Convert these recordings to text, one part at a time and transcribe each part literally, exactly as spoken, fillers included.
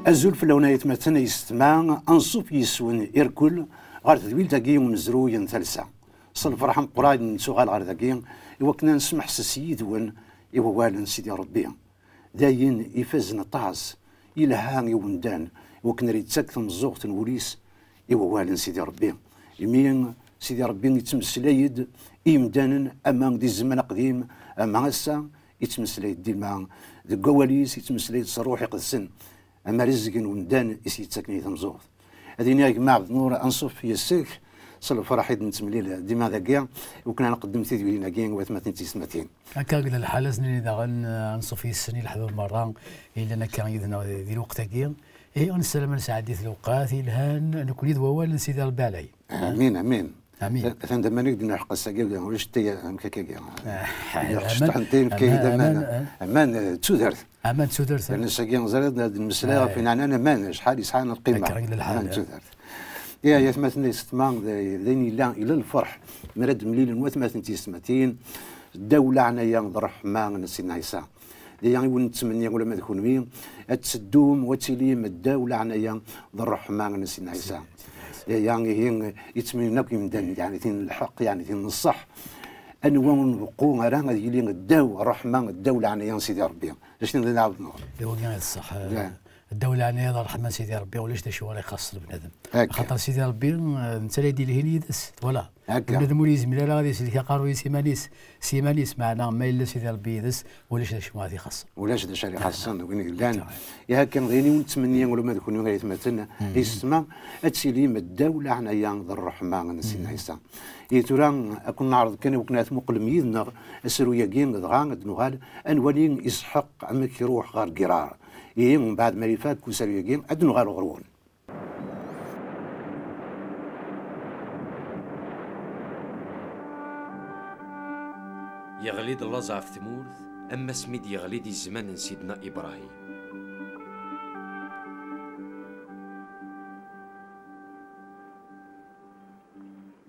Azul fell-awen ay atmaten ay yessetma, anṣuf yes-wen irkul ɣer tedwilt-agi umezruy n talsa. S lferḥ ameqqran nettuɣal ɣer dagi i wakken ad nesmeḥses yid-wen i wawal n Sidi Ṛebbi. D ayen ifazen aṭas, yelha i umdan, i wakken ara yettak tameẓẓuɣt n wul-is i wawal n Sidi Ṛebbi. Imi Sidi Ṛebbi yettmeslay-d i yimdanen ama di zzman aqdim, ama ass-a, yettmeslay-d dima deg wawal-is, yettmeslay-d s Ṛṛuḥ Iqedsen. Ama rrezg n umdan i s-yettaken i tmeẓẓuɣt. Ad iniɣ gma Ɛebdnur, anṣuf yes-k, s lferḥ i d-nettemlil dima dagi, i wakken ad nqeddem tidwilin-agi i watmaten d tiyessetmatin. Akka i yella lḥal, ad s-nini daɣen, eh, anṣuf yes-sen i leḥbab merra yellan akka yid-neɣ di, di lweqt-agi. Ihi, nessaram ad nesɛeddi lewqat yelhan, nekkni d wawal n Sidi Ṛebbi Ɛlay. Amin, amin. Amin. Atan d aman i d-nḥeqq ass-agi, ulac ttay amek akka-agi. Ah, aman, aman, aman, eh. Aman, eh, d tudert. Aman d tudert, eh. Yerna ass-agi, ẓriɣ, ad d-nemmeslay ɣef, eh, win ɛnan aman, acḥal yesɛan lqima. Akka i yella lḥal, aman d, eh, tudert. Ya, ay atmaten ay yessetma, d, d ayen yella, yella lferḥ mi ara d-mlilen watmaten d tiyessetmatin, ddaw leɛnaya d ṛṛeḥma n Sidna Ɛisa. D aya i wen-nettmenni ulamma d kenwi, ad teddum u ad tilim ddaw leɛnaya d ṛṛeḥma n Sidna Ɛisa. D aya ihi yettmennin akk yimdanen, yeɛni tin n lḥeqq, yeɛni tin n ṣṣeḥ. Anwa ur nbeqqu ara ad yili ddaw ṛṛeḥma, ddaw leɛnaya n Sidi Ṛebbi. D acu i d-nɛawed nɣer? D wagi i d ṣṣeḥ. Ddaw leɛnaya d ṛṛeḥma n Sidi Ṛebbi, ulac d acu ara ixaṣṣen bnadem. Akka. Axaṭer Sidi Ṛebbi, eh, netta ara d-yelhin yid-s. Voilà. Akka. Bnadem ur yezmir ara ad isellek aqerruy-is iman-is, s yiman-is, meɛna ma yella Sidi Ṛebbi yid-s, ulac d acu ara t-ixaṣṣen. Ulac d acu ara ixaṣṣen, d win yellan. Akka. Ihi akken d ayen i wen-nettmenni, ulamma d kenwi ay atmaten, mhm, yessetma, ad tilim ddaw leɛnaya d ṛṛeḥma n Sidna Ɛisa. Ihi tura, ad ken-neɛreḍ kan i wakken ad tmuqlem yid-neɣ asaru-agi, dɣa ad nuɣal ad nwali Isḥaq amek iruḥ ɣer Girar. Ihi, mbeɛd ma ifak usaru-agi, ad nuɣal ɣur-wen. Yeɣli-d laẓ ɣef tmurt, am asmi d-yeɣli di zzman n Sidna Ibṛahim.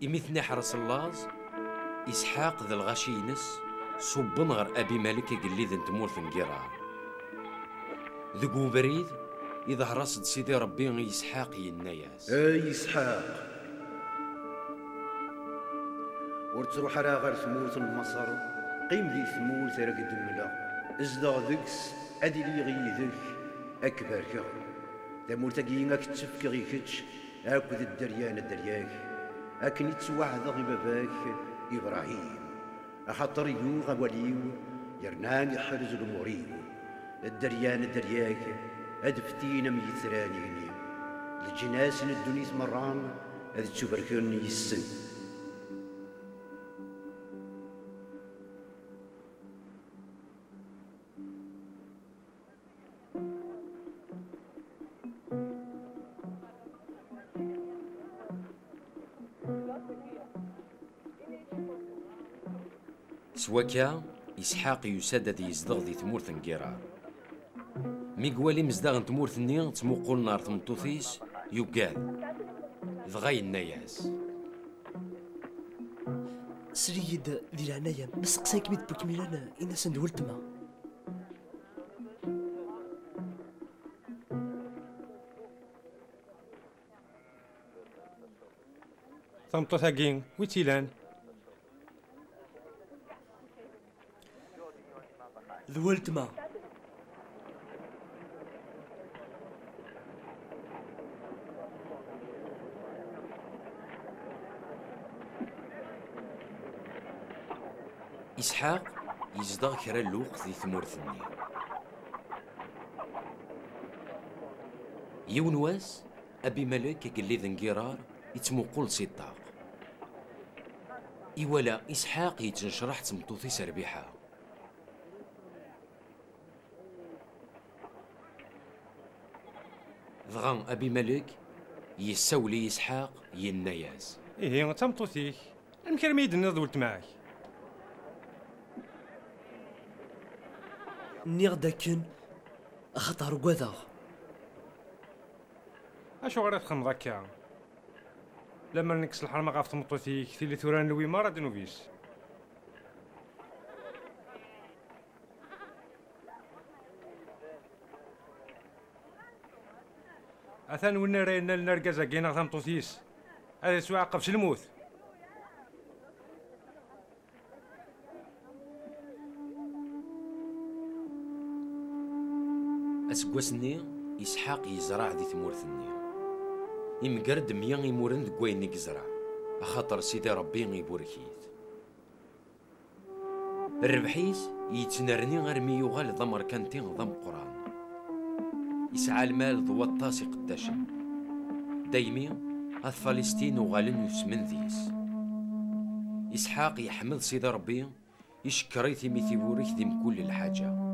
Imi ten-iḥres laẓ, Isḥaq d lɣaci-ines ṣubben ɣer Abimelek agellid n tmurt n Girar. Deg ubrid, iḍher-as-d Sidi Ṛebbi i Isḥaq, yenna-yas: Ay Isḥaq, ur ttruḥ ara ɣer tmurt n Maṣer, qqim di tmurt ara k-d-mleɣ, zdeɣ deg-s, ad iliɣ yid-k, ad k-barkeɣ. Tamurt-agi ad k-tt-fkeɣ i kečč akked dderya n dderya-k, akken i ttwaɛdeɣ i baba-k Ibṛahim, axaṭer yuɣ awal-iw, yerna iḥrez lumuṛ-iw. Dderya n dderya-k ad ftin am yitran-iw, leǧnas n ddunit merra ad ttubarken yes-sen. S wakka, Isḥaq yusa-d ad yezdeɣ di tmurt n Girar. Mi iwala imezdaɣ n tmurt-nni ttmuqulen ɣer tmeṭṭut-is, yugad. Dɣa yenna-yas: Sel-iyi-d di leɛnaya-m, ma steqsan-kem-id n win kem-ilan, in-asen d weltma. Tameṭṭut-agi, wi tt-ilan? D weltma. Isḥaq yezdeɣ kra n lweqt di tmurt-nni. Yiwen wass, Abimelek, agellid n Girar, ittmuqul si ṭṭaq. Iwala Isḥaq yettnecraḥ d tmeṭṭut-is Rbiḥa. Dɣa Abimelek yessawel i Isḥaq, yenna-yas: Ihi, d tameṭṭut-ik. Amek armi i d-tenniḍ d weltma-k? Nniɣ-d akken axaṭer ugadeɣ. Acuɣer i txedmeḍ akka? Lemmer nekkes lḥerma ɣef tmeṭṭut-ik, tili tura n lwimar ad nubis. Atan win ara yennalen argaz-agi neɣ tameṭṭut-is, ad yettwaɛaqeb s lmut. Aseggas-nni, Isḥaq yezreɛ di tmurt-nni. Imger-d mya imuren deg wayen i yezreɛ, axaṭer Sidi Ṛebbi iburek-it. Rrbeḥ-is yettnerni armi yuɣal d amerkanti d ameqqran. Yesɛa lmal d waṭas iqeddacen. Daymi, at Falistin uɣalen usmen deg-s. Isḥaq yeḥmed Sidi Ṛebbi, icekkeṛ-it imi t-iburek di mkul lḥaǧa.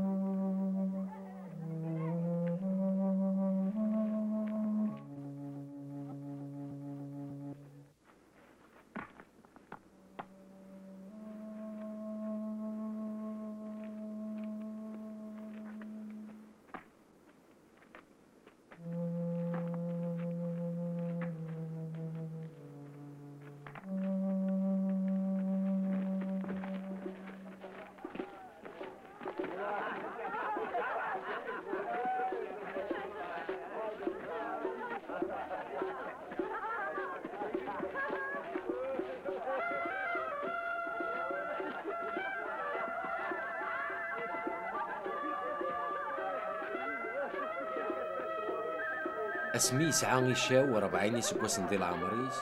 Asmi yesɛa Icaw rebɛin iseggasen di leɛmer-is,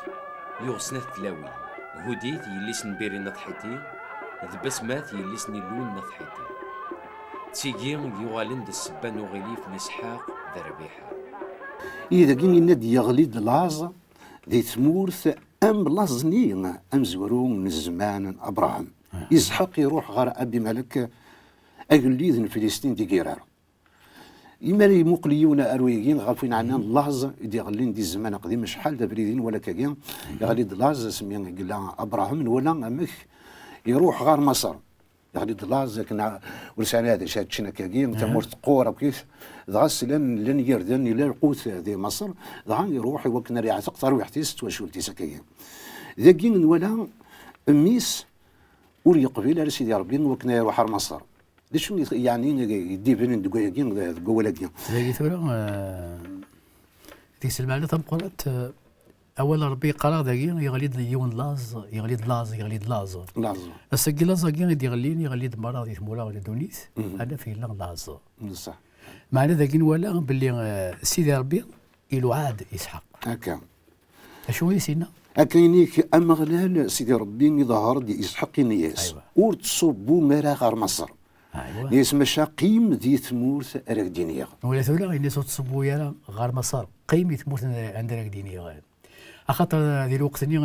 yuɣ snat tlawin, Hudit, yelli-s n Biri n At Ḥiti, d Basmat, yelli-s n Illu n At Ḥiti. D tigi i yuɣalen d ssebba n uɣilif n Isḥaq d Rbiḥa. Ihi dagi yenna-d yeɣli-d laẓ di tmurt am laẓ-nni amezwaru n zzman n Abṛaham. Isḥaq iruḥ ɣer Abimelek, agellid n Filistin di Girar. Imi ara imuqel yiwen aru-agi ɣef win ɛnan laẓ i d-iɣellin di zzman aqdim, acḥal d abrid i nwala akkagi, iɣli-d laẓ asmi i yella Abṛaham, nwala amek iruḥ ɣer Maṣer. Yeɣli-d laẓ akken ur sɛin ara d acu ara ččen akkagi, tamurt teqqur akkit, dɣa slan llan yirden, yella lqut di Maṣer, dɣa iruḥ i wakken ara yeɛteq tarwiḥt-is d twacult-is akkagi. Dagi nwala mmi-s ur yeqbil ara Sidi Ṛebbi i wakken ara iruḥ ar Maṣer. D acu i yeɛni i d-ibanen deg wayagi, deg wawal-agi? Dagi tura, deg-s lmeɛna tameqqrant, awal n Ṛebbi yeqqar-aɣ dagi, yeɣli-d yiwen laẓ, yeɣli-d laẓ, yeɣli-d laẓ. Laẓ. Ass-agi laẓ-agi i d-iɣellin, yeɣli-d merra di tmura n ddunit, alaf yella laẓ. D ṣṣeḥ. Meɛna dagi nwala belli Sidi Ṛebbi iluɛa-d Isḥaq. Akka. Acu i s-yenna? Akka inik, Ameɣlal, Sidi Ṛebbi, iḍher-d i Isḥaq, yenna-yas, ur ttṣubbu ara ɣer Maṣer. Yenna-yas, maca qqim di tmurt ara k-d-iniɣ. Wala tura, yenna-yas, ur ttṣubbu ara ɣer Maṣer, qqim di tmurt anda ara k-d-iniɣ. Axaṭer di lweqt-nni,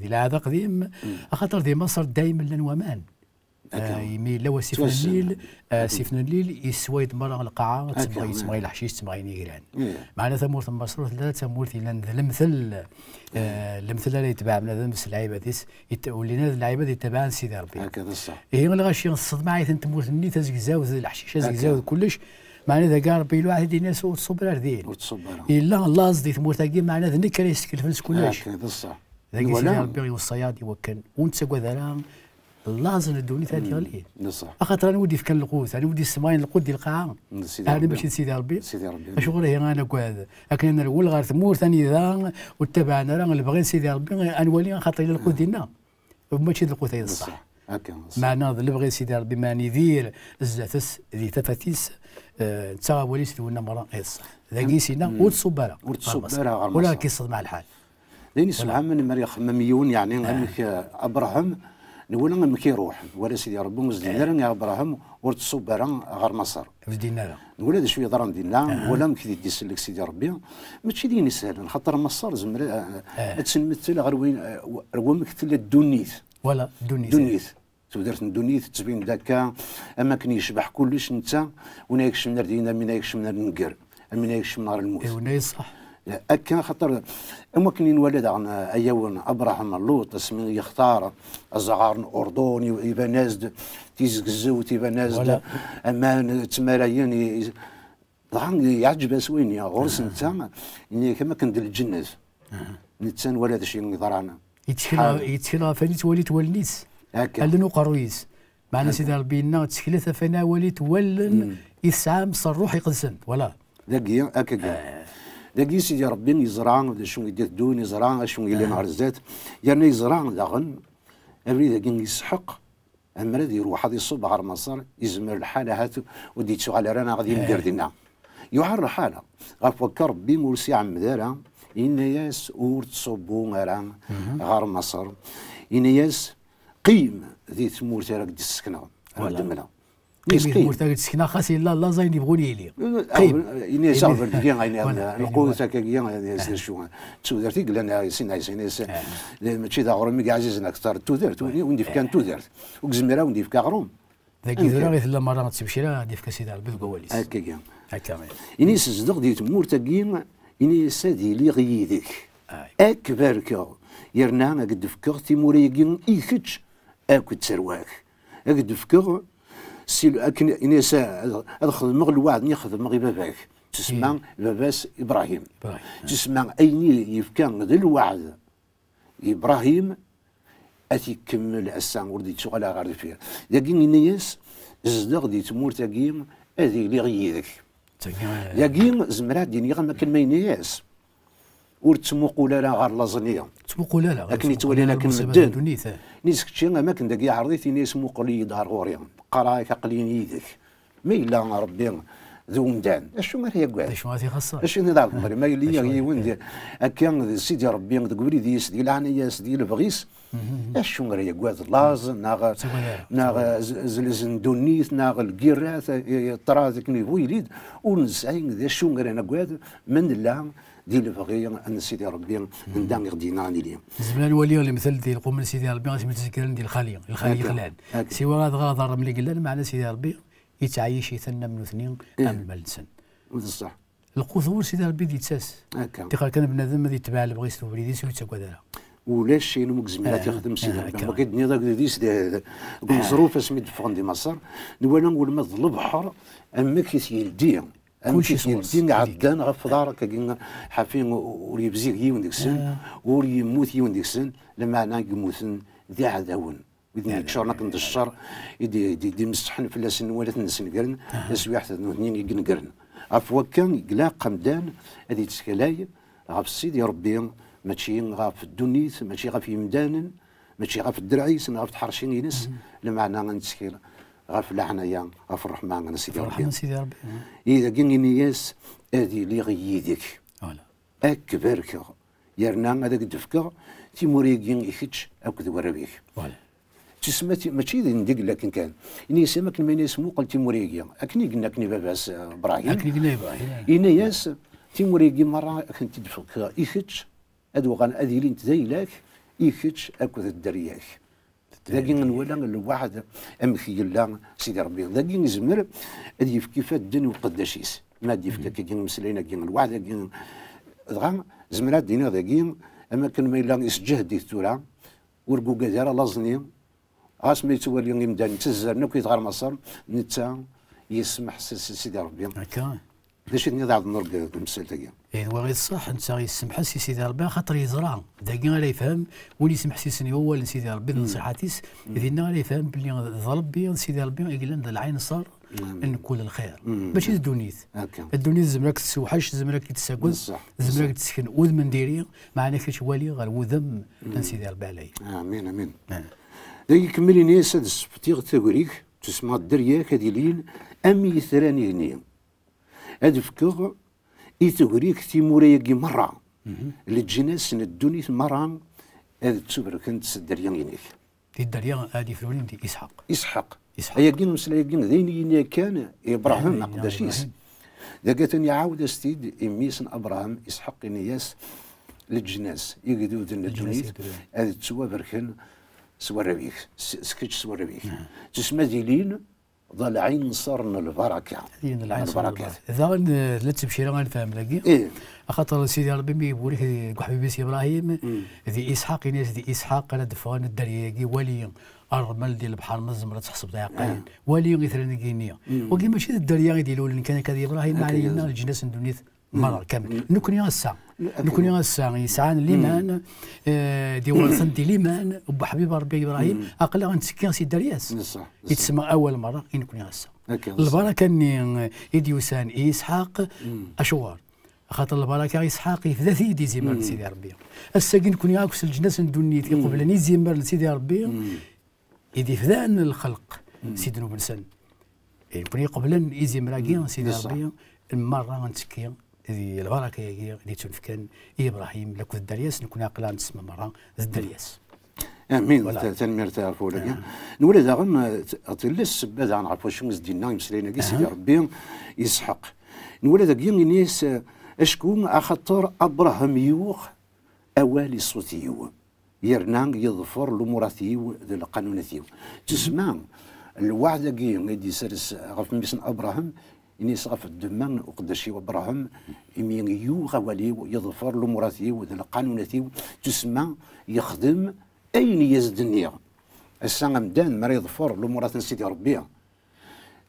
di lɛahd aqdim, axaṭer di Maṣer dayem llan waman. Imi yella wasif n Nnil, asif n Nnil yessway-d merra lqaɛa, yessemɣay leḥcic, yessemɣay inigran. Meɛna tamurt n Maṣer ur tella d tamurt yellan d lemtel, lemtel ara yetbeɛ bnadem s lɛibad-is, ur llin ara d lɛibad yettabaɛen Sidi Ṛebbi. Ihi lɣaci s tṣedmaɛit n tmurt-nni, tazegzawt d leḥcic, azegzaw d kullec, meɛna dagi Ṛebbi iluɛa-t-id, yenna-as ur tṣubber ar din. Yella laẓ di tmurt-agi, meɛna d nekk ara yeskelfen s kullec. Dagi Sidi Ṛebbi iweṣṣa-yaɣ-d i wakken ur nettagad ara laẓ n ddunit ad d-yeɣli. Axaṭer anwa i d-ifkan lqut, anwa i d-yessemɣayen lqut di lqaɛa? Ɛni mačči d Sidi Ṛebbi? Acuɣer ihi ad nagad akken ad nerwel ɣer tmurt anida ur ttabaɛen ara lebɣi n Sidi Ṛebbi, ad nwali axaṭer yella lqut dinna? Mačči d lqut ay d ṣṣeḥ. Meɛna d lebɣi n Sidi Ṛebbi, ma nidir zdat-s, di tafat-is, d taɣawla-is d winna merra ay d ṣṣeḥ. Dagi i s-yenna ur tṣubb ara. Ur tṣubb ara ɣer Maṣer. Ula k-iṣṣeḍmeɛ lḥal. D ayen isewhamen mi ara ixemmem yiwen, yeɛni amek Abṛaham, nwala amek iruḥ, nwala Sidi Ṛebbi ur s-d-yenni ara i Abṛaham ur tṣubb ara ɣer Maṣer. Ur s-d-yenni ara. Nwala d acu yeḍran dinna, nwala amek i d-isellek Sidi Ṛebbi. Mačči d ayen isehlen, xaṭer Maṣer zemmer ad tt-nmettel ɣer wayen, ar wamek tella ddunit. Wala, ddunit. Ddunit. Tudert n ddunit tettbin-d akka am akken yecbeḥ kullec netta, win ay ikecmen ar din, am win ay ikecmen ar nnger, am win ay ikecmen ɣer lmut. Iwenna-yi ṣṣeḥ. Akka, axaṭer am wakken i nwala daɣen ayaw n Abṛaham Luṭ, asmi yextar aẓɣar n Uṛdun, iban-as-d tizegzewt, iban-as-d aman ttmarayen, dɣa yeɛǧeb-as wayen ɣur-s netta, yenna-yak am akken d lǧennet. Netta nwala d acu yeḍran. Yettkel ɣef ayen yettwali-t wallen-is, allen uqerruy-is. Meɛna Sidi Ṛebbi yenna, ttkel ɣef ayen yettwali-t wallen i tesɛam s Ṛṛuḥ Iqedsen. Wala. Dagi, akkagi. Dagi Sidi Ṛebbi yeẓra d acu i d-iteddun, yeẓra acu yellan ɣer zdat, yerna yeẓra daɣen abrid-agi yesḥeq, amer ad iruḥ ad iṣubb ɣer Maṣer, yezmer lḥal ahat ur d-yettuɣal ara neɣ ad yemger dinna. Yuɛer lḥal, ɣef wakka Ṛebbi ur s-iɛemmed ara, yenna-yas ur ttṣubbu ara ɣer Maṣer, yenna-yas qim di tmurt ara k-d-ssekneɣ, ara k-d-mleɣ. Qim di tmurt ara k-d-ssekneɣ, xas yella laẓ ayen yebɣun yili. Qim. Ini-as aɣbel deg-i ayen lqut akka-agi, d acu, d tudert i yellan, sin ɛisa, ini-as mačči d aɣrum i yeɛzizen akter d tudert, win d-ifkan tudert ur yezmir ad wen-d-yefk aɣrum. Dagi tura i tella merra d tebcira ad d-yefk Sidi Ṛebbi deg wawal-is. Akka-agi. Akka. Ini-as zdeɣ di tmurt-agi, ini-as ad iliɣ yid-k. Ad k-barkeɣ, yerna ad k-d-fkeɣ timura-agi i kečč akked tarwa-k. Ad k-d-fkeɣ si akken, ini-as ad xedmeɣ lweɛd-nni xedmeɣ i baba-k. Tesma baba-s Ibrahim. Tesma ayen i yefka d lweɛd Ibrahim ad t-ikemmel ass-a, ur d-yettuɣal ara ɣer deffir. Dagi ini-as zdeɣ di tmurt-agi, ad iliɣ yid-k. Dagi zemreɣ ad d-iniɣ am akken ma yenna-as ur ttmuqul ara ɣer laẓ-nni. Ttmuqul ara. Akken i ttwalin akken medden. Nitni s kečči am akken dagi iɛreḍ-it, ini-as muqel-iyi-d ɣer ɣur-i. Qqareɣ-ak aql-i yid-k. Ma yella Ṛebbi d umdan, acu ara yagad? Acu ara t-ixaṣṣer? Acu i d-iɛreḍ? Ma yella yiwen akka d Sidi Ṛebbi deg ubrid-is, di leɛnaya-s, di lebɣi-s, acu ara yagad? Laẓ neɣ, neɣ zzelz n ddunit neɣ lgirrat, ṭṭrad akken yebɣu yili-d, ur nesɛi d acu ara nagad ma nella di lebɣi n Sidi Ṛebbi, anda i ɣ-d-yenna ad nili. Nezmer ad nwali lemtel di lqum n Sidi Ṛebbi asmi ttzekkren di lxali, lxali yexlan. Siwa dɣa d ṛṛemli yellan, meɛna Sidi Ṛebbi yettɛeyyic-iten am nutni am lmal-nsen. D ṣṣeḥ. Lqut ɣur Sidi Ṛebbi d-yettas. Akka. Tixer kan bnadem ad yetbeɛ lebɣi-s d ubrid-is ur yettagad ara. Ulac ayen umi yezmir ad t-ixdem Sidi Ṛebbi. Akka. Wagi d-nniḍ agdud-is deg umeẓruf asmi d-ffɣen di Maṣer, nwala welma d lebḥer amek i t-yeldi. Amek i t-yeldi, ɛeddan ɣef uḍar akkagi ḥafi ur yebzig yiwen deg-sen, ur yemmut yiwen deg-sen, lameɛna yemmuten d iɛdawen. Wid yeččuren akken d ccer, i d-, d-, d-imesseḥen fell-asen, wala ad ten-snegren, taswiɛt d nutni i inegren. Ɣef wakka, ilaq amdan ad yettkelay ɣef Sidi Ṛebbi, mačči ɣef ddunit, mačči ɣef yimdanen, mačči ɣef ddreɛ-is neɣ ɣef tḥerci-ines, lameɛna ad nettkel ɣef leɛnaya, ɣef ṛṛeḥma n Sidi Ṛebbi. Ṛṛeḥma n Sidi Ṛebbi. I dagi ini-as, ad iliɣ yid-k. Ad k-barkeɣ, yerna ad ak-d-fkeɣ timura-agi i kečč akked warraw-ik. Tisma ti-, mačči d ndig lakin kan. Ini-as am akken ma ini-as muqel timura-agi. Akken i yenna akken i baba-s, eh, Ṛebṛahim. Akken i yenna Ṛebṛahim. Ini-as timura-agi merra ad kent-id-fkeɣ i kečč, ad uɣal, ad ilint d ayla-k i kečč akked dderya-k. Dagi nwala lweɛd amek yella Sidi Ṛebbi. Dagi yezmer ad yefk ifadden i uqeddac-is. Ma ad yefk akkagi imeslayen-agi, lweɛd-agi, dɣa zemreɣ ad d-iniɣ dagi, am akken ma yella isǧehd-it tura, ur yugad ara laẓ-nni, ɣas ma yettwali imdanen ttazzalen akk ɣer Maṣer, netta yesmeḥ s, s Sidi Ṛebbi. D acu i d-tenniḍ a Ɛebdennur deg temsalt-agi? Ih, d wa i d ṣṣeḥ, netta yessemḥes i Sidi Ṛebbi, axaṭer yeẓra, dagi ara yefhem, win yesmeḥsisen i wawal n Sidi Ṛebbi, d nnṣiḥat-is, dinna ara yefhem belli d Ṛebbi, d Sidi Ṛebbi i yellan d lɛinṣer n kul lxir. Mačči d ddunit. Ddunit tezmer ad k-tessewḥec, tezmer ad k-tessaged, tezmer ad k-tessken udem n diri, meɛna kečč wali ɣer wudem n Sidi Ṛebbi ɛlay. Amin, amin. Dagi ikemmel ini-as ad sseftiɣ tagri-k, tusma dderya-k ad ilin am yitran-igenni. Ad fkeɣ i tegri-k timura-agi merra, leǧnas n ddunit merra ad ttubarkent s dderya-inek. Di dderya ad ifrurin di Isḥaq. Isḥaq. Ayagi, ameslay-agi, d ayen i yenna kan Ibṛahim, aqeddac-is. Dagi atan iɛawed-as-t-id i mmi-s n Abṛaham, Isḥaq, ini-as, leǧnas, igduden n ddunit, ad ttwabarken s warraw-ik, s, s kečč s warraw-ik. Tusma ad ilin d lɛinṣer n lbaraka. Ad ilin d lɛinṣer n lbaraka. Daɣen, eh, tella ttebcira ara nefhem dagi. Axaṭer Sidi Ṛebbi mi iburek deg uḥbib-is Ibṛahim, di Isḥaq, ini-as di Isḥaq ara d-ffɣen dderya-agi, wali ṛṛmel di lebḥer, ma tzemreḍ ad tḥesbeḍ iɛeqqayen. Wali itran-agi-nni. Wagi mačči d dderya i d-ilulen kan akka d Ibṛahim, meɛna yenna leǧnas n ddunit merra kamel. Nekni ass-a, nekni ass-a yesɛan liman, eh, d-iwerrten di liman, uḥbib Ṛebbi Ibṛahim, aql-aɣ nettekki si dderya-s. Yettsemma awal merra i nekni ass-a. Lbaraka-nni, eh, i d-yusan i Isḥaq, acuɣer? Axaṭer lbaraka Isḥaq yefda-t-id izimer n Sidi Ṛebbi. Ass-agi nekni akk s leǧnas n ddunit iqublen izimer n Sidi Ṛebbi, i d-ifdan lxelq si ddnub-nsen. I nekni iqublen izimer-agi n Sidi Ṛebbi, merra nettekki di lbaraka-agi i d-ittunefkan i Ibṛahim lakked Dderyas, nekni aql-aɣ nettsemma merra d Dderyas. Amin. Voilà. Ta-, tanemmirt ɣef wawal-agi. Nwala daɣen, eh, t-, tella ssebba daɣen ɣef wacu i s-d-yenna imeslayen-agi Sidi Ṛebbi i Isḥaq. Nwala dagi ini-as, eh, acku axaṭer Abṛaham yuɣ awal i ṣṣut-iw, yerna yeḍfer lumurat-iw d lqanunat-iw. Tusma lweɛd-agi i d-isers ɣef mmi-s n Abṛaham, ini-as ɣef ddemma n uqeddac-iw Abṛaham, imi yuɣ awal-iw, yeḍfer lumurat-iw d lqanunat-iw, tusma yexdem ayen i as-d-nniɣ. Ass-a amdan, mi ara yeḍfer lumurat n Sidi Ṛebbi,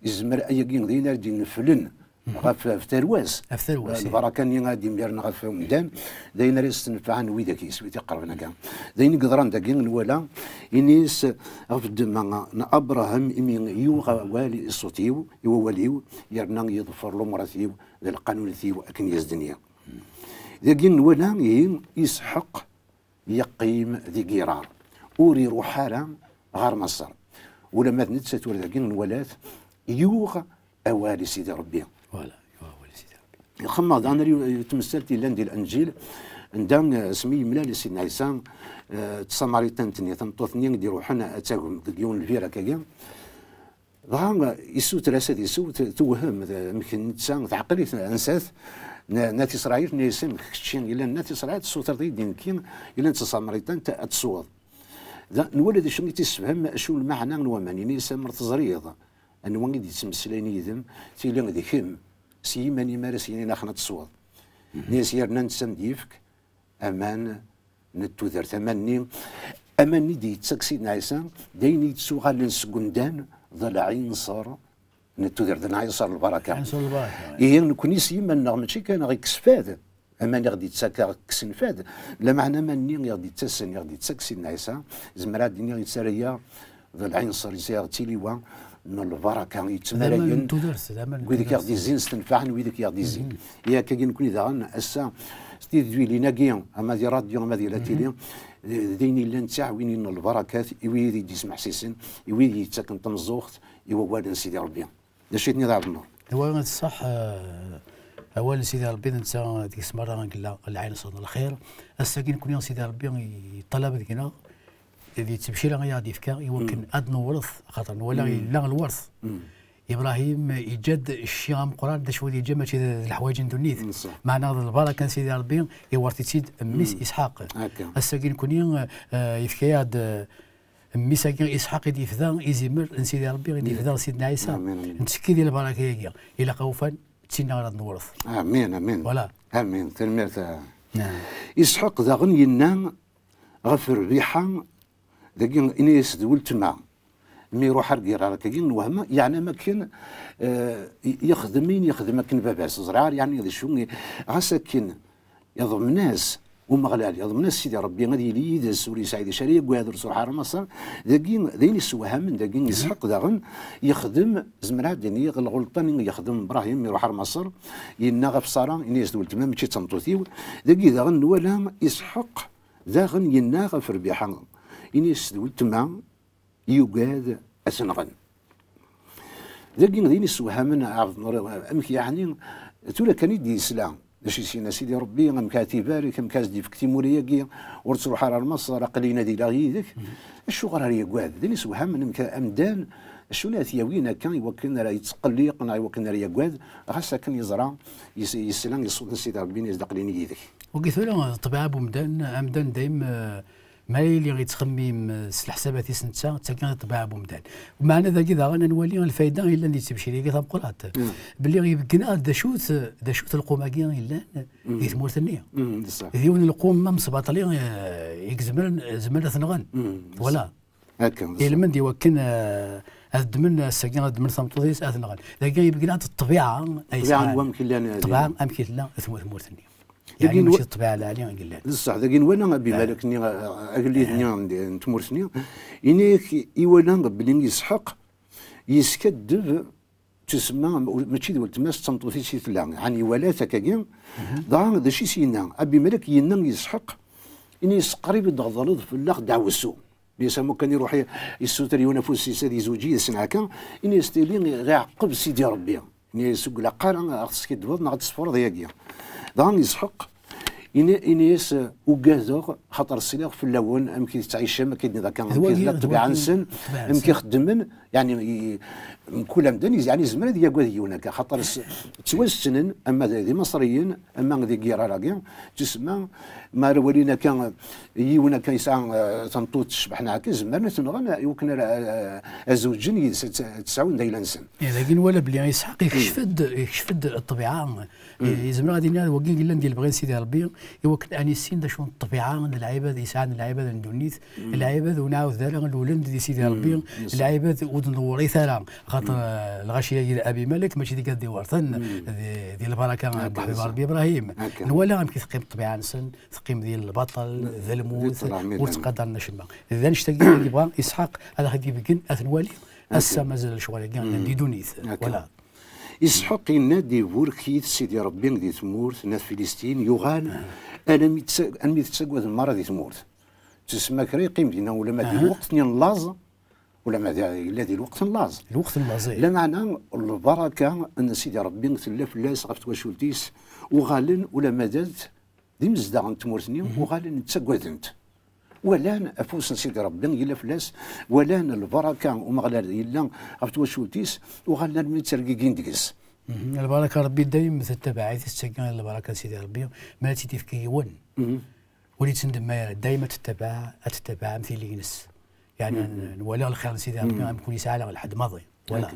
yezmer ayagi d ayen ara d-ineflen ɣef, ɣef tarwa-s. Ɣef tarwa-s, ih. Lbaraka-nni ara d-imiren ɣef umdan, d ayen ara yesnefɛen widak yes-, wid iqerben akka. D ayen i yeḍran dagi, nwala, ini-as ɣef ddemma n Abṛaham, imi yuɣ awal i ṣṣut-iw, i wawal-iw, yerna yeḍfer lumurat-iw d lqanunat-iw akken i as-d-nniɣ. Dagi nwala, ihi, Isḥaq yeqqim di Girar, ur iruḥ ara ɣer Maṣer. Ulamma d netta tura dagi nwala-t yuɣ awal i Sidi Ṛebbi. Voilà, yuɣ awal i Sidi Ṛebbi. Xemmeɣ daɣen ar y-, tmessalt yellan di Lenǧil, anda, eh, asmi yemlal i Sidna Ɛisa, eh, d tsamaritant-nni, tameṭṭut-nni i d-iruḥen ad tagem deg yiwen lbir akkagi. Dɣa issuter-as ad isew, t-, tewhem, t-, amek netta, teɛqel-it, ansat, n-, n At Isṛayil, tenna-yas, "Amek kečči yellan n At Isṛayil, tessutreḍ-iyi-d i nekki, yellan d tasamaritant, ad tesweḍ?" Da, nwala d acu i tt-issefhem, acu lmeɛna n waman. Ini-as, "Amer teẓriḍ anwa i d-yettmeslayen yid-m, tili d kemm, s yiman-im ara s-yinin axen ad tesweḍ." Ini-as, yerna netta am d-yefk aman n tudert. Aman-nni, aman-nni d-yettak Sidna Ɛisa, d ayen i yettuɣalen seg umdan d lɛinṣer n tudert, d lɛinṣer n lbaraka. Lɛinṣer n lbaraka, ouais. Ihi, nekni s yiman-nneɣ, mačči kan ɣ-ikkes fad, aman i ɣ-d-yettak ɣ-kksen fad, lameɛna aman-nni i ɣ-d-yettasen, i ɣ-d-yettak Sidna Ɛisa, zemreɣ ad d-iniɣ, yettarra-yaɣ d lɛinṣer, yettarra-yaɣ d tiliwa n lbaraka, d aman n tudert, d aman n tudert. Wid i ɣ-d-izzin stenfaɛen wid i ɣ-d-izzin. Mhm. Yak-agi nekni daɣen, ass-a, s tidwilin-agi, ama di ṛṛadyu, ama di la télé, d, d ayen yellan d tiɛwinin n lbarakat i wid i d-yesmeḥsisen, i wid yettaken tameẓẓuɣt i wawal n Sidi Ṛebbi. D acu i tenniḍ a Ɛebdennur? Wa d ṣṣeḥ, eh, awal n Sidi Ṛebbi d netta deg-s merra yella lɛinṣer n lxir. Ass-agi nekni Sidi Ṛebbi yeṭṭalab deg-neɣ d ttebcira i aɣ-d-yefka i wakken ad newret, axaṭer nwala yella lwert. Ibṛahim yeǧǧa-d cci ameqqran, d acu i d-yeǧǧa, mačči d, d leḥwayeǧ n ddunit. Meɛna d lbaraka n Sidi Ṛebbi, iwert-itt-id mmi-s Isḥaq. Akka. Ass-agi nekni, eh, yefka-yaɣ-d, eh, mmi-s-agi Isḥaq i d-yefda izimer n Sidi Ṛebbi, i d-yefda Sidna Ɛisa. Amin, amin. Nettekki di lbaraka-agi. Ilaq awfan, d tinna ara d-newret. Amin, amin. Voilà. Amin. Tanemmirt, a Isḥaq daɣen yenna ɣef Rbiḥa, dagi ini-as d weltma. Mi iruḥ ar Girar akkagi n wehma, yeɛni am akken, eh, yexdem ayen yexdem akken baba-s. Ẓriɣ ar yeɛni d acu, ɣas akken iḍmen-as Umeɣlal, iḍmen-as Sidi Ṛebbi ad yili yid-s, ur yesɛi d acu ara yagad, ur s-ruḥ ara Maṣer. Dagi, d ayen yessewhamen, dagi Isḥaq daɣen yexdem, zemreɣ ad d-iniɣ, lɣelṭa-nni yexdem Ibṛahim mi iruḥ ar Maṣer, yenna ɣef Ṣara, ini-as d weltma, mačči d tameṭṭut-iw. Dagi daɣen nwala Isḥaq daɣen yenna ɣef Rbiḥa, ini-as d weltma, yugad ad t-nɣen. Dagi d ayen yessewhamen, Ɛebdennur, amek yeɛni, tura kan i d-yesla, d acu i s-yenna Sidi Ṛebbi, amek ara t-ibarek, amek ara s-d-yefk timura-agi, ur ttruḥ ara ar Maṣer, aql-i ad iliɣ yid-k. Acuɣer ara yagad? D ayen yessewhamen, amek amdan, acu ara t-yawin akka i wakken ara yetqelliq neɣ i wakken ara yagad, ɣas akken yeẓra, yes-, yesla i ṣṣut n Sidi Ṛebbi, yenna-as-d aql-i yid-k. Wagi tura d ṭṭbiɛa n umdan, amdan dayem, eh, mi ara yili yettxemmim, eh, s leḥsabat-is netta, d tagi i d ṭṭbiɛa n umdan. Meɛna dagi daɣen ad nwali lfayda yellan di ttebcira-agi tameqqrant. Belli ibeggen-aɣ-d d acu-t, d acu-t lqum-agi yellan di tmurt-nni. D yiwen n lqum ma msbaṭli, eh, i izemren, zemren ad t-nɣen. Voilà. Ilmend i wakken, eh, ad ddmen ass-agi, ad ddmen tameṭṭut-is, ad t-nɣen. Dagi ibeggen-aɣ-d ṭṭbiɛa, ṭṭbiɛa n wamek llan, eh, ṭṭbiɛa amek i tella tmurt-nni. Yeɛni mačči d ṭṭbiɛa lɛali i yellan. D ṣṣeḥ, dagi nwala abimalek-nni, eh, agellid-nni n, n tmurt-nni, ini-ak iwala belli Isḥaq yeskaddeb Tusemma, mačči d weltma-s, d tameṭṭut-is i tella. Ɛni iwala-t akkagi? Dɣa d acu i s-yenna? Abimelek yenna i Isḥaq, ini-as, qrib i d-teɣḍleḍ fell-aɣ ddeɛwessu. Ini-as, am wakken iruḥ i-, issuter yiwen afus-is ad izweǧ yid-sen akka, ini-as, tili iɛeqqeb Sidi Ṛebbi. Ini-as, ur ilaq ara ad ɣ-teskiddbeḍ neɣ ad tesfeṛeḍ yagi. Dɣa Isḥaq, ini-, ini-as, ugadeɣ, xaṭer sliɣ fell-awen, amek i tettɛicem, akken d akka, amek i tella ṭṭbiɛa-nsen, amek i xeddmen, yeɛni, i-, mkul amdan, yeɛni, yezmer ad yagad yiwen akka, xaṭer s-, ttwastnen, ama d, d Imaṣriyen, ama d igirar-agi, tusemma, mi ara walin akka, yiwen akka yesɛa, eh, tameṭṭut tecbeḥ neɣ akka, zemren ad ten-nɣen, i wakken ara, eh, ad zewǧen yid-s, ad tt-, ad tt-sɛun d ayla-nsen. Eh, dagi nwala belli Isḥaq yekcef-d, yekcef-d ṭṭbiɛa. Eh, yezmer ad yini wagi yellan di lebɣi n Sidi Ṛebbi, i wakken ad nissin d acu n ṭṭbiɛa n lɛibad yesɛan lɛibad n ddunit, lɛibad ur nɛawed ara lulen di Sidi Ṛebbi, lɛibad ur d-newwrit ara, xaṭer, eh, lɣaci-agi n Abimelek, mačči d igad d-iwerten, di, di lbaraka n Ḥbib Ṛebbi Ibṛahim. Nwala amek i teqqim ṭṭbiɛa-nsen, teqqim di lbaṭel, d lmut, ur ttqadaren acemma. D annect-agi i yebɣa Isḥaq ad aɣ-d-ibeggen, ad t-nwali. Ass-a mazal lecɣal-agi llan di ddunit. Voilà. Isḥaq yenna-d, iburek-it Sidi Ṛebbi di tmurt n At Filistin, yuɣal almi tt-, almi tettaggadem merra di tmurt. Tusemma kra yeqqim dinna, ulamma di lweqt-nni n laẓ, ulamma di, yella di lweqt n laẓ. Lweqt n laẓ, eh. Lameɛna lbaraka n Sidi Ṛebbi tella fell-as, ɣef twacult-is, uɣalen ulamma d at d imezdaɣ n tmurt-nni, uɣalen ttaggaden-t. Walan afus n Sidi Ṛebbi yella fell-as, walan lbaraka n Umeɣlal yella ɣef twacult-is, uɣalen armi ttergigin deg-s. Lbaraka n Ṛebbi dayem tettabaɛ-it, tettagga lbaraka n Sidi Ṛebbi, mi ara tt-id-ifk i yiwen. Ur yettendemma ara, dayem ad tettabaɛ, ad tettabaɛ am tili-ines. Yeɛni, nwala lxir n Sidi Ṛebbi, amkun yesɛa lḥedd maḍi. Voilà.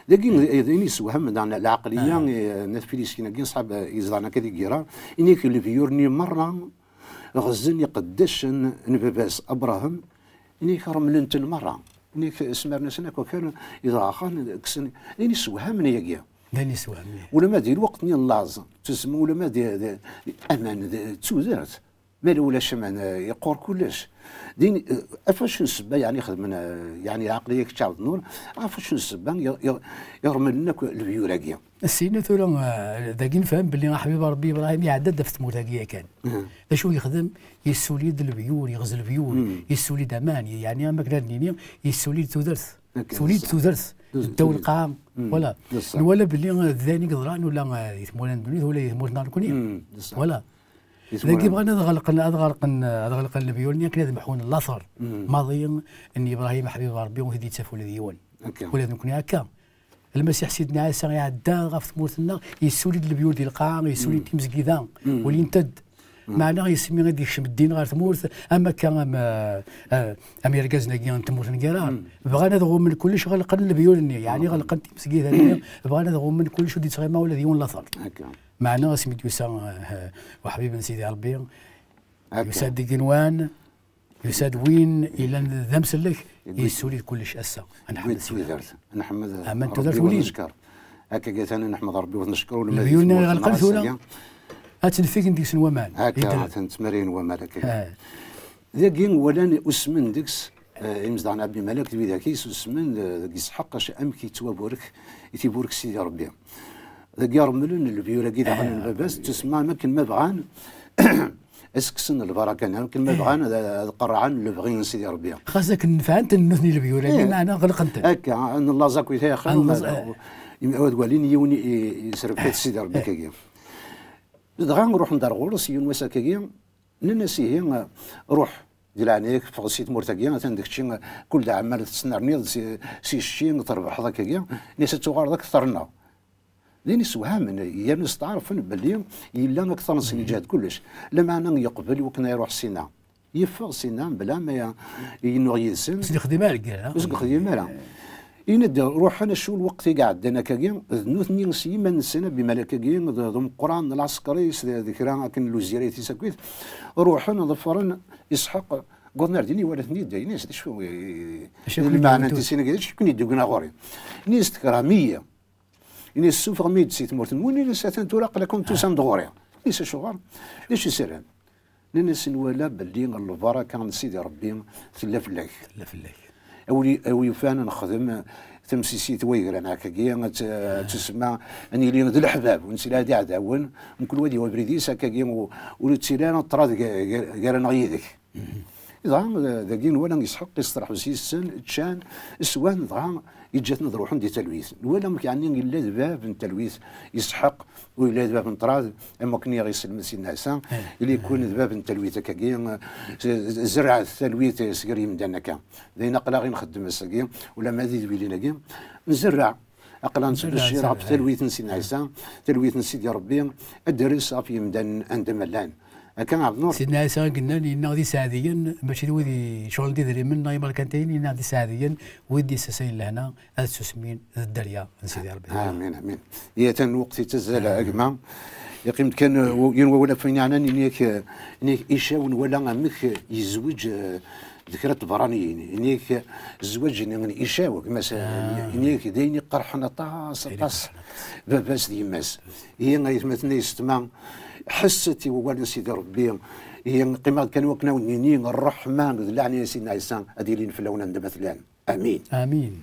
Dagi, d ayen yessewhamen daɣen lɛeqliya, eh, n At Filistin-agi, ṣṣḥab, eh, yezḍan akka di Girar, ini-k lebyur-nni merra ɣzen iqeddacen n baba-s Abraham, ini-k remlen-ten merra, ini-k smaren-asen akk akal, idɣaxan, kksen, d ayen yessewhamen yagi. D ayen yessewhamen. Ulamma di lweqt-nni n laẓ, tusemma ulamma di, di, aman, d tudert. Ma ulac aman, eh, yeqqur kullec. Din, eh, ɣef wacu n ssebba, yeɛni, xedmen, eh, yeɛni, lɛeqliya kečč Ɛebd Nnur, ɣef wacu n ssebba i, i, i remlen akk lebyur-agi? Sina tura, eh, dagi nefhem belli aḥbib Ṛebbi Ibṛahim iɛedda-d ɣef tmurt-agi yakan. D acu yexdem? Yessuli-d lebyur, yeɣz lebyur, yessuli-d aman, yeɛni, am akken ad nini, yessuli-d tudert. Tuli-d tudert, ddaw lqaɛa. Voilà. Nwala belli, eh, d ayen i yeḍran ula, eh, di tmura n ddunit, ula di tmurt-nneɣ nekkni. Voilà. Dagi bɣan ad ɣelqen, ad ɣelqen, ad ɣelqen lebyur-nni akken ad mḥun later maḍi n Ibṛahim aḥbib Ṛebbi, ur t-id-yettaf ula d yiwen. Ula d nekkni akka. Lmasiḥ Sidna Ɛisa iɛedda ɣef tmurt-nneɣ, yessuli-d lebyur di lqaɛa, yessuli-d timezgida, ulint-d. Meɛna yesmi i d-yekcem ddin ɣer tmurt, am akka, am, eh, eh, am yergazen-agi n tmurt n Girar, bɣan ad ɣummen kullec, ɣelqen lebyur-nni, yeɛni ɣelqen timezgida-nni, bɣan ad ɣummen kullec, ur d-yettɣima ula d yiwen later. Meɛna asmi d-yusa, eh, uḥbib n Sidi Ṛebbi, yusa-d deg igenwan, yusa-d win yellan d amsellek, yessuli-d kullec ass-a. Ad nḥemmed Sidi Ṛebbi. Aman tudert ulin. Akka gatan, ad nḥemmed Ṛebbi u ad t-neckeṛ, ula ma d lebyur-nni ɣelqen tura, ad ttneffigen deg-sen waman. Akka, ad ttmariyen waman, akka. Dagi walan, usmen deg-s, eh, imezdaɣ n Abimelek d widak-is, usmen, eh, deg Isḥaq, acu, amek yettwaburek, i t-iburek Sidi Ṛebbi. Dagi remlen lebyur-agi daxel n baba-s, tusemma am akken ma bɣan ad s-kksen lbaraka-nni, am akken ma bɣan ad, ad qerrɛen lebɣi n Sidi Ṛebbi. Xas akken nefɛent nutni lebyur-agi, meɛna ɣelqent-ten. Akka, n laẓ akk i t-yaxer, ad walin yiwen i, i, yesrebḥ-it Sidi Ṛebbi akkagi. Dɣa ruḥen-d ar ɣur-s yiwen wass akkagi, nnan-as, ihi, ruḥ, di leɛnaya-k, ffeɣ si tmurt-agi, atan d kečči, kul d aɛmar tettnerniḍ si, si kečči, trebḥeḍ akkagi, nnan-as, ad tuɣaleḍ ad k-terneɣ. D ayen isewhamen, yerna steɛṛfen belli yella akteṛ-nsen, yeǧhed kullec. Lameɛna yeqbel i wakken ad iruḥ sina. Yeffeɣ sina, bla ma ya-, yennuɣ yid-sen. Ur s-d-yexdim ara lgir, ha? Ur s-d-yexdim ara. Yenna-d, ruḥen, acu lweqt i iɛeddan akkagi, d nutni s yiman-nsen, Abimelek-agi, d, d umeqqran n lɛesker-is, d, d kra akken n luzzirat-is akkit, ruḥen, ḍefren Isḥaq, wwḍen ar din, iwala-ten-id, yenna-as, d acu, i, d lmeɛna n tisin-agi, d acu i ken-id-yewwin ɣur-i? Ini-as, tekrahem-iyi. Ini-as, ssufɣem-iyi-d si tmurt-nwen, ini-as, atan tura aql-aken tusam-d ɣur-i. Ini-as, acuɣer? D acu i s-rran? Nnan-as, nwala belli lbaraka n Sidi Ṛebbi tella fell-ak. Tella fell-ak. A wi, a wi yufan ad nexdem, tamsisit wayegran akkagi, ad t-, ad tsemma, ad nili d leḥbab, ur nettili ara d iɛdawen, mkul wa ad yawi abrid-is akkagi, u-, ur yettili ara ṭṭrad ga-, ga-, gar-aneɣ yid-k. Dɣa, dagi nwala Isḥeq isteṛḥeb s yis-sen, ččan, swan, dɣa yeǧǧa-ten ad ruḥen di talwit. Nwala amek yeɛni yella d bab n talwit Isḥeq, u yella d bab n ṭṭrad, am wakken i aɣ-iselmed Sidna Ɛisa, ili kun d bab n talwit akkagi, z-, zerɛet talwit sger yimdanen akka. D ayen aql-aɣ i nxeddem ass-agi, ulamma d idwilin-agi, nzerreɛ. Aql-aɣ nettbeccir ɣef talwit n Sidna Ɛisa, talwit n Sidi Ṛebbi, ad d-res ɣef yimdanen anda ma llan. Akka, Ɛebd Nur? Sidna Ɛisa i yennan, yenna d iseɛdiyen, mačči d wid icuɣlen d idrimen neɣ imerkantiyen, yenna d iseɛdiyen, wid d-yessasayen lehna, ad susmin d dderya n Sidi Ṛebbi. Amin, amin. Yatan lweqt yettazzal a gma. Yeqqim-d kan, uh, yiwen wawal ɣef wayen yeɛnan, ini-ak, uh, ini-ak icaw nwala amek, uh, yezweǧ, uh, d kra n tbeṛṛaniyin. Ini-ak, uh, zzwaǧ-nni n icaw, gma-s, uh, ini-ak d ayen iqerḥen aṭas, aṭas, baba-s d yemma-s. Ihi, ay atmaten, ay yessetma, ḥesset i wawal n Sidi Ṛebbi. Ihi, qqimeɣ-d kan wakken ad wen-nini, ṛṛeḥma d leɛnaya n Sidna Ɛisa ad ilin fell-awen anda ma tellam. Amin. Amin.